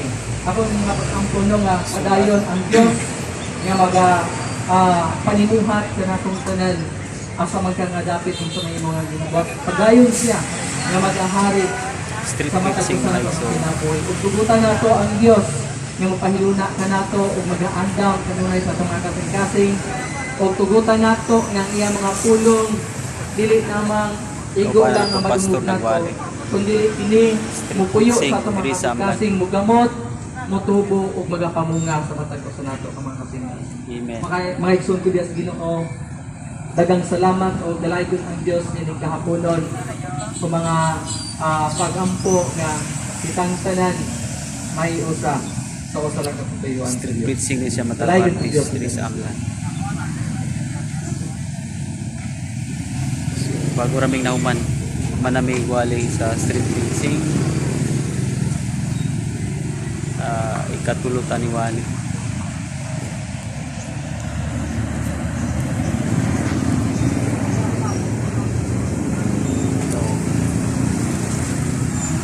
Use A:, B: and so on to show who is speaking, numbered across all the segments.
A: kinabuhi. Ako mga pag-ampo no nga padayon ang Dios nga maga panimuhat kanatong tanan asa man ka nga dapit unsa may imong nga ginabuhat. Padayon siya nga magahari
B: Street
A: sa matag
B: preaching
A: usa
B: mga
A: nato sa
B: igsoon.
A: kinabuhi. Ug tugutan nato ang Dios nga mapahiluna kanato ug magaandam kanunay sa atong mga kasing-kasing, ug tugutan nato nga ang iyang mga pulong dili namang igo
B: Uban
A: lang
B: ako,
A: ang
B: pastor,
A: madungog nato
B: nagwali.
A: Kundi kini
B: Street
A: mupuyo
B: preaching
A: sa atong mga
B: diri sa Amlan.
A: kasing-kasing, mugamot, mutubo ug magapamunga sa matag usa nato ka mga kasing-kasing.
B: Amen.
A: Mga igsoon ko diya sa Ginoo, dagang salamat o dalaygon ang Dios nining kahaponon sa mga pag-ampo nga kitang tanan may usa sa usa lang ka katuyuan sa
B: Street
A: Dios.
B: preaching ni siya matag
A: Dalaygon ang
B: Martes
A: Dios.
B: diri sa Amlan. So, bago raming nahuman manami wali sa street preaching. Ikatulo ta ni wali. So,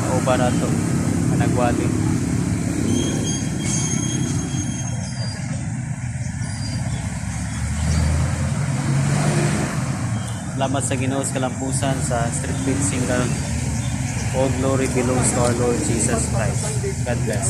B: kauban na to nagwali. Salamat sa Ginoo sa kalampusan sa street preaching karon. All glory belongs to our Lord Jesus Christ. God bless.